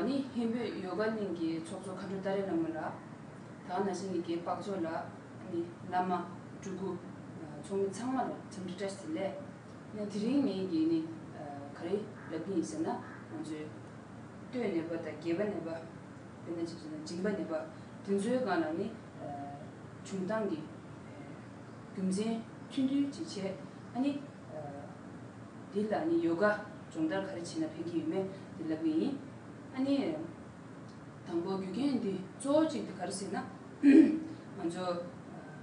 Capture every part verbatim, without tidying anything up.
ནི་ཧིན་བོད་ཡོ་ག་གླིང་གི་ཚོགས་གཙོ་མཁའ་འགྲོ་ཏཱ་རེ་བླ་མ་ལགས། ད་ག་ནང་བཞིན་གྱི་རྒན་པགས་ཚོ་ལགས། ཨ་ནི་བླ་མ་སྤྲུལ་སྐུ་ཚོགས་མི་ཚང་མ་ལ་འཚམས་འདྲི་བཀྲ་ཤིས་བདེ་ལེགས། ཡང་དེ་རིང་ངེད་ཀྱིས་ནི་ག་རེ་ལབ་ཀྱི་ཡིན་ཟེར་ན། ང་ཚོའི་སྟོད་ནད་པ་དང་སྒལ་པ་ནད་པ། དཔེར་ན་ཅིག་བྱས་ན་མཇིང་པ་ནད་པ། དེ་ཚོའི་སྒང་ལ་ནི་བྱུང་སྟངས་ཀྱི་རྒྱུ་མཚན་ཐུང་ཐུང་ཅིག་བྱས། ཨ་ནི་འདི་ལ་ནི་ཡོ་ག་སྦྱོང་བརྡར་ག་རེ་བྱས་ན་ཕན་གྱི་ཡོད་མེད་འདི་ལབ་ཀྱི་ཡིན། ཨ་ནི་དང་པོ་རྒྱུ་རྐྱེན་འདི་གཙོ་བོ་གཅིག་འདི་ག་རེ་ཟེར་ན། ང་ཚོ་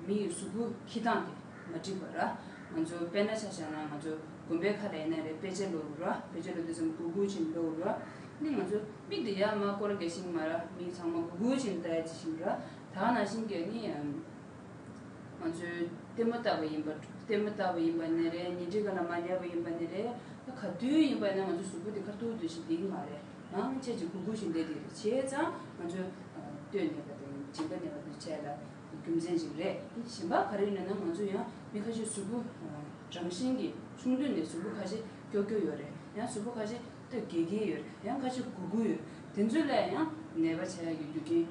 མི་ཡི་གཟུགས་པོ་འཁྱེར་སྟངས་དེ་མ་འགྲིག་པ་ར། ང་ཚོ་དཔེར་ན་ཆ་བཞག་ན་ང་ཚོ་དགོན་པའི་ཁ་ལ་ཡིན་ན་རེད། དཔེ་ཆ་ཀློག་ར། དཔེ་ཆ་ཀློག་དུས་ཙམ་གུག་གུག་བྱས་ནས་ཀློག་ར། ནི་ང་ཚོ་མིག་དེ་ཡར་མར་སྐོར་ར་རྒྱག་ཤེས་ཀྱི་མ་ར། མི་ཚང་མ་གུག་གུག་བྱས་ནས་ལྟ་ཡ་ཅིག་ཤེས་ར། ད་ག་ནང་བཞིན་གྱི་ནི་ང་ཚོས་ལྟད་མོ་ལྟ་བ་ཡིན་པ། ལྟད་མོ་ལྟ་བ་ཡིན་པ་ནི་རེད། ཉལ་ཁྲིའི་སྒང་ལ་མར་ཉལ་བ་ཡིན་པ་ནི་རེད། ད་ག་དུས་ཡིན་པ་ཡིན་ན་ང་ཚོ་གཟུགས་པོ་དེ་ཁ་ཐུག་ཐུག་ཞིག་བསྡད་ཀྱི་མ་རེད། ཡང་ཅིག་ཅིག་གུག་གུག་ཞིག་བསྡད་དེ་བྱས་ཙང་ང་ཚོ་སྟོད་ནད་པ་དང་མཇིང་པ་ནད་པ་དེ་བྱས་ལ་རྒྱུ་མཚན་ཅིག་རེད། གཞན་པ་ག་རེ་ཡིན་ན་ང་ཚོ་ཡང་མི་ཁ་ཤས་གཟུགས་པོ་རང་བཞིན་གྱིས་ཆུང་དུས་ནས་གཟུགས་པོ་ཁ་ཤས་སྐྱོ་སྐྱོ་ཡོད་རེད། ཡང་གཟུགས་པོ་ཁ་ཤས་སྟོད་རྒྱས་རྒྱས་ཡོད་རེད། ཡང་ཁ་ཤས་གུག་གུག་ཡོད། དེ་ཚོ་ལ་ཡང་ནད་པ་ཆགས་ཡག་གི་རྒྱུ་རྐྱེན་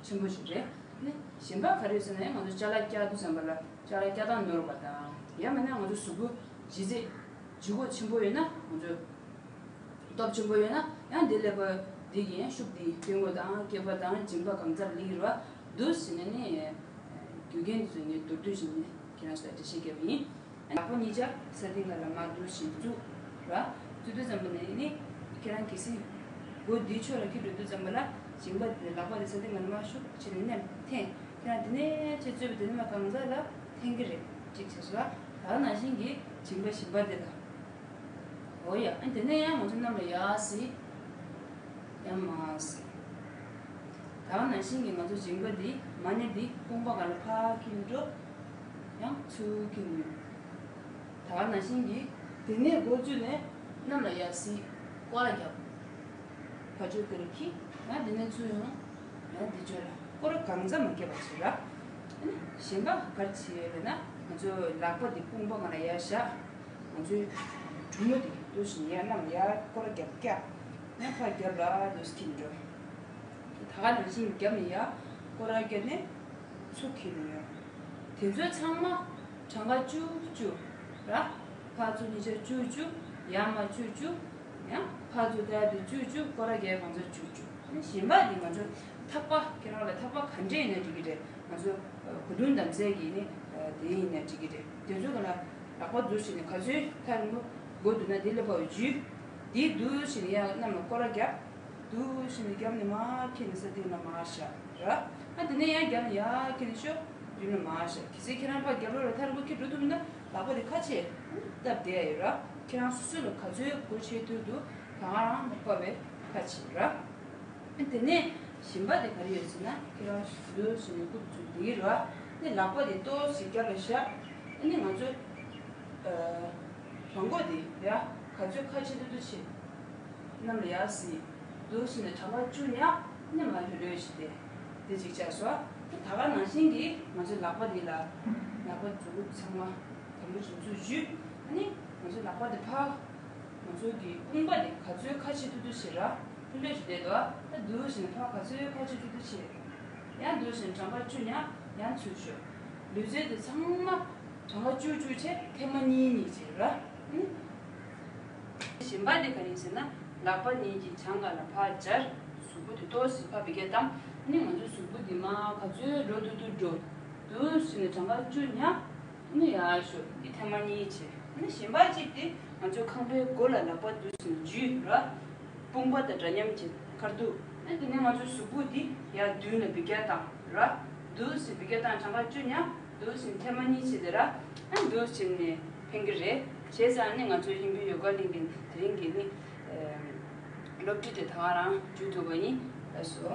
ཆེན་པོ་ཞིག་རེད། ནི་གཞན་པ་ག་རེ་ཟེར་ན། ཡང་ང་ཚོ་ཅ་ལག་བཀྱག་དུས་ཙམ་པ་ལ་ཅ་ལག་བཀྱག་སྟངས་ནོར་བ་དང་། ཡང་མིན་ན་ང་ཚོ་གཟུགས་པོ་ལྗིད་ཚད་ལྗིད་ཁོག་ཆེན་པོ་ཡོད་ན། ང་ཚོ་སྟོབས་ཆེན་པོ་ཡོད་ན་ཡང་དེ་ལས་པ་འདི་གི་ཡང་ཤུགས་འདི་སྟོན་དགོས་དང་། སྐེད་པ་དང་མཇིང་པ་གང་ཚར་ལིག་ར་འདུག་ཟེར་ནས་ནི་རྒྱུ་རྐྱེན་དེ་ཚོ་ངས་མདོར་བསྡུས་ཤིག་ནི་ཁྱེད་རང་ཚོ་ལ་འགྲེལ་བཤད་བརྒྱབ་པ་ཡིན། ལག་པ་གཉིས་ཆ་ས་སྟེང་ཁ་ལ་མར་འདུག་ཤིག་བཙུགས་ར། བཙུགས་དུས་ཙམ་པ་ནས་ནི་ཁྱེད་རང་གལ་སྲིད་སྒོ་འདིའི་ཕྱོགས་ལ་འཁྱེར་འགྲོ་དུས་ཙམ་པ་ལ་མཇིང་པ་དེ་ལག་པ་དེ་ས་སྟེང་ཁ་ལ་མར་ཤུགས་བྱས་ནས་མནན་འཐེན། ཁྱེད་རང་དེ་ནས་ཆེ་བཙོས་པ་དེ་ནས་མར་གང་ཟག་ལ་འཐེན་གྱི་རེད། གཅིག་བྱས་སོ། ད་ག་ནང་བཞིན་གྱི་མཇིང་པ་གཞན་པ་དེ་ལ། འོ་ཡ། ཨ་དེ་ནས་ཡང་ང་ཚོ་གནམ་ལ་ཡར་གཟིགས། ཡང་མར་གཟིགས། ད་ག་ནང་བཞིན་གྱི་ང་ཚོ་མཇིང་པ་འདི་མ་ཎི་འདི་དཔུང་པ་སྒང་ལ་ཕར་འཁྱེར་འགྲོ། ཡང་ཚུར་འཁྱེར་ནས། ད་ག་ནང་བཞིན་གྱི་དེ་ནས་འགོ་བཙུགས་ནས་གནམ་ལ་ཡར་གཟིགས། སྐོར་ར་རྒྱབ། ཕར་ཕྱོགས་དེ་ལ་འཁྱེར། ཡང་དེ་ནས་ཚུར་ཡོང་། ཡང་འདི་ཕྱོགས་ལ་སྐོར་ར་གང་ཟག་མ་བརྒྱབ་པ་བྱེད་ར། ཨ་ནི་གཞན་པ་ག་རེ་བྱེད་ཡོད་ལབ་ན། ང་ཚོ་ལག་པ་འདི་དཔུང་པ་སྒང་ལ་ཡར་བཞག། ང་ཚོའི་གྲུ་མོ་འདི་འདུག་སེ་ཡར་གནམ་ཡར་སྐོར་ར་རྒྱབ་བཀྱག། ཡང་ཕར་རྒྱབ་ལ་འདུག་སེ་འཁྱེར་འགྲོ། ད་ག་ནང་བཞིན་རྒྱབ་ནས་ཡར་སྐོར་ར་རྒྱབ་ནས་ཚུར་འཁྱེར་ནས་ཡོང་། དེ་ཚོ་ཚང་མ་གྲངས་ཀ་བཅུ་བཅུ་ར། ཕར་ཚུར་གཉིས་ཆ་བཅུ་བཅུ། ཡར་མར་བཅུ་བཅུ། ཡང་ཕར་ཚུར་ལྟ་ཡ་དེ་བཅུ་བཅུ། སྐོར་ར་རྒྱག་ཡ་གང་ཚོད་བཅུ་བཅུ། ཨ་ནི་གཞན་པ་དེ་ང་ཚོ་ཐག་པ། ཁྱེད་རང་ལ་ཐག་པ་ག་འདྲས་ཡིན་ན་འགྲིག་གི་རེད། ང་ཚོ་གོས་ཐུང་འདམ་རྫས་ཀྱི་ནི་དེ་ཡིན་ན་འགྲིག་གི་རེད། དེ་ཚོའི་སྒང་ལ་ལག་པ་འདུག་སེ་བྱས་ནས་ག་ཚོད་ཐག་རིང་པོ་འགྲོ་འདུག་ན་དེ་ལ་ཕར་འཇུས། དེ་འདུག་སེ་བྱས་ནས་ཡར་གནམ་ལ་སྐོར་ར་རྒྱབ། འདུག་སེ་བྱས་ནས་རྒྱབ་ནས་མར་འཁྱེར་ནས་ས་སྟེང་ལ་མར་བཞག་ར། ཨ་དེ་ནས་ཡང་རྒྱབ་ནས་ཡར་འཁྱེར་ནས་ཤོག་མདུན་ལ་མར་བཞག་གལ་སྲིད་ཁྱེད་རང་ཕར་རྒྱབ་ལོགས་ལ་ཐག་རིང་པོ་འཁྱེར་འགྲོ་ཐུབ་མིན་ན་ལག་པ་དེ་ཁ་ཕྱེ་བཏབ་བསྡད་ཡོད་ར། ཁྱེད་རང་སོ་སོ་ལ་ག་ཚོད་སྒོ་ཕྱེ་ཐུབ་འདུག་ད་ག་རང་ལག་པ་བས་ཁ་ཕྱེ་ར། ཨ་དེ་ནས་གཞན་པ་དེ་ག་རེ་ཡོད་ཟེར་ན། ཁྱེད་རང་འདུག་སེ་བྱས་ནས་སྐུ་ཚུར་འདེགས་ར། ཨ་ནི་ལག་པ་དེ་ཏོག་ཙམ་རྒྱབ་ལ་བཞག་ཨ་ནི་ང་ཚོ་ཨ་བྲང་ཁོག་དེ་ཡ་ག་ཚོད་ཁ་ཕྱེ་ཐུབ་ཐུབ་བྱེད། གནམ་ལ་ཡར་གཟིགས། འདུག་སེ་བྱས་ནས་གྲངས་ཀ་བཅུ་ཉར། ཨ་ནི་མར་ལྷོད་ལྷོད་བྱས་ཏེ། དེ་གཅིག་བྱས་སོང་། ད་ག་ནང་བཞིན་གྱིས་ང་ཚོའི་ལག་པ་འདི་ལ། ལག་པ་མཛུབ་གུ་ཚང་མ་དམ་པོ་བྱས་ཚུར་འཇུས། ཨ་ནི་ང་ཚོའི་ལག་པ་འདི་ཕར། ང་ཚོའི་གི་དཔུང་པ་འདི་ག་ཚོད་ཁ་ཕྱེ་ཐུབ་ཐུབ་བྱེད་ར། ལྷོད་ལྷོད་བྱས་བསྡད་འདུག་ད་འདུག་སེ་བྱས་ནས་ཕར་ག་ཚོད་ཁ་ཕྱེ་ཐུབ་ཐུབ་བྱེད། ཡང་འདུག་སེ་བྱས་ནས་གྲངས་ཀ་བཅུ་ཉར། ཡང་ཚུར་ཤོག་ལུས་རྩལ་དེ་ཚང་མ་གྲངས་ཀ་བཅུ་བཅུ་བྱས། ཐེངས་མ་གཉིས་གཉིས་བྱེད་ར། ཨ་ནི། གཞན་པ་དེ་ག་རེ་ཡིན་ཟེར་ན། ལག་པ་གཉིས་ཀྱི་བྱང་སྒང་ལ་ཕར་སྦྱར། གཟུགས་པོ་དེ་ཏོག་ཙམ་ཕར་འབུད་རྒྱག་བཏང་། ཨ་ནི་ང་ཚོའི་གཟུགས་པོ་འདི་མར་ག་ཚོད་འགྲོ་ཐུབ་ཐུབ་འགྲོ། འདུག་སེ་བྱས་ནས་གྲངས་ཀ་བཅུ་ཉར། ཨ་ནི་ཡར་ཤོག་འདི་ཐེངས་མ་གཉིས་བྱས། ཨ་ནི་གཞན་པ་གཅིག་དེ་ང་ཚོའི་ཁང་པའི་སྒོ་ལ་ལག་པ་འདུག་སེ་འཇུས་ར། དཔུང་པ་དང་འདྲ་མཉམ་གྱི་ཁར་འདུག་ཨ་ནི་དེ་ནས་ང་ཚོའི་གཟུགས་པོ་འདི་ཡར་མདུན་ལ་འབུད་རྒྱག་བཏང་ར། འདུག་སེ་འབུད་རྒྱག་བཏང་། གྲངས་ཀ་བཅུ་ཉར། འདུག་སེ་ཐེངས་མ་གཉིས་བྱས་ཏེ་ར། ཨ་ནི་འདུག་སེ་བྱས་ནས་ཕན་གྱི་རེད། བྱས་ཙང་ཨ་ནི་ང་ཚོའི་ཧིན་བོད་ཡོ་ག་གླིང་གི་དེ་རིང་གི་ནི་སློབ་ཁྲིད་དེ་ད་ག་རང་མཇུག་བསྡུ་བ་ཡིན། ལགས་སོ།